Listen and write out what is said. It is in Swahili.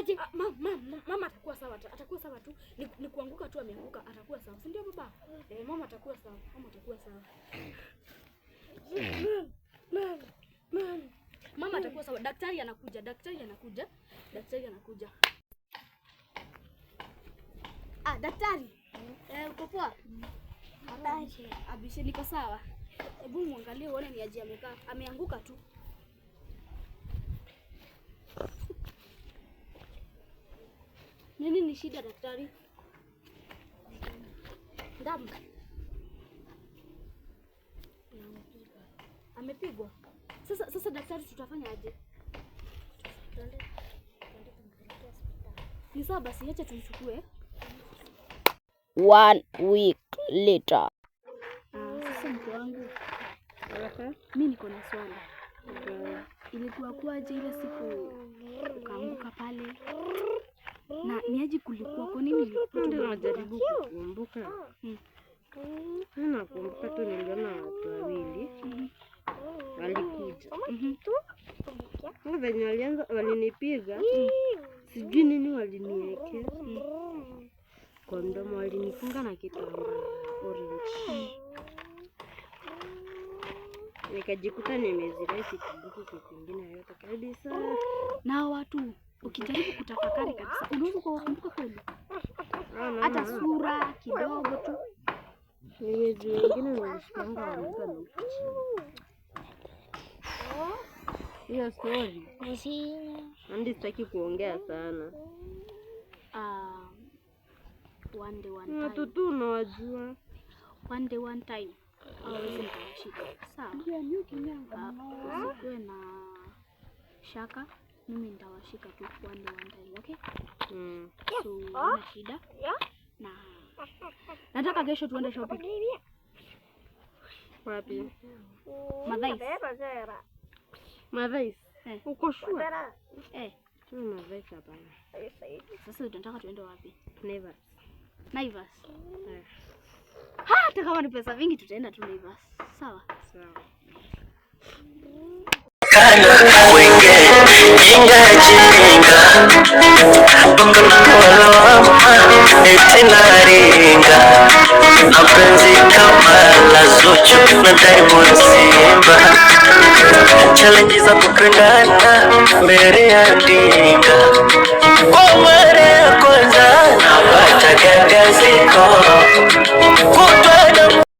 aje? Ah, mama atakuwa sawa, atakuwa sawa tu. Ni kuanguka tu ameanguka, atakuwa sawa. Si ndio baba? Eh, mama atakuwa sawa. Mama atakuwa sawa. Mama atakuwa sawa. Daktari anakuja, daktari anakuja. Daktari anakuja. Ah, daktari. Eh, uko poa? Abishe, niko sawa. Hebu muangalie uone ni aje amekaa. Ameanguka tu. Nini ni shida daktari? Damu. Amepigwa. Sasa daktari tutafanya aje? Ni sawa basi, acha tumchukue. 1 week later. Sasa mke wangu, mi niko na swali. Ilikuwa kuwaje ile siku ukaanguka pale? Na niaje kulikuwa kwa nini ilikuwa Ndio najaribu kukumbuka. Nakumbuka tu niliona watu wawili walikuja. Venye walianza walinipiga, sijui nini waliniwekea kwa mdomo, walinifunga na kitambaa orange. Nikajikuta nimezirai, sikumbuki kitu kingine yoyote kabisa. Na watu ukijaribu kutafakari kabisa, unaweza kuwakumbuka kweli? Hata sura kidogo tu. Ni wezi wengine nilishikanga wameweka na hiyo story. Andi sitaki kuongea sana. One day one time. Watu tu unawajua. One day one time. Hawezi nikawashika. Sawa. Usikuwe na shaka. Mimi nitawashika tu one day one time, okay? So, haina shida. Na nataka kesho tuende shopping. Wapi? Madhais. Madhais? Eh. Uko sure? Eh. Madhais hapana. Sasa tunataka tuende wapi? Naivas. Naivas. Eh. Hata kama ni pesa vingi tutaenda tu Naivas. Sawa? Sawa. Wenge jinga jinga eti naringa na penzi kama la Zuchu na Diamond Simba, challenge za kupendana mbele ya ndinga, kwa mara ya kwanza napata gagaziko kutwa.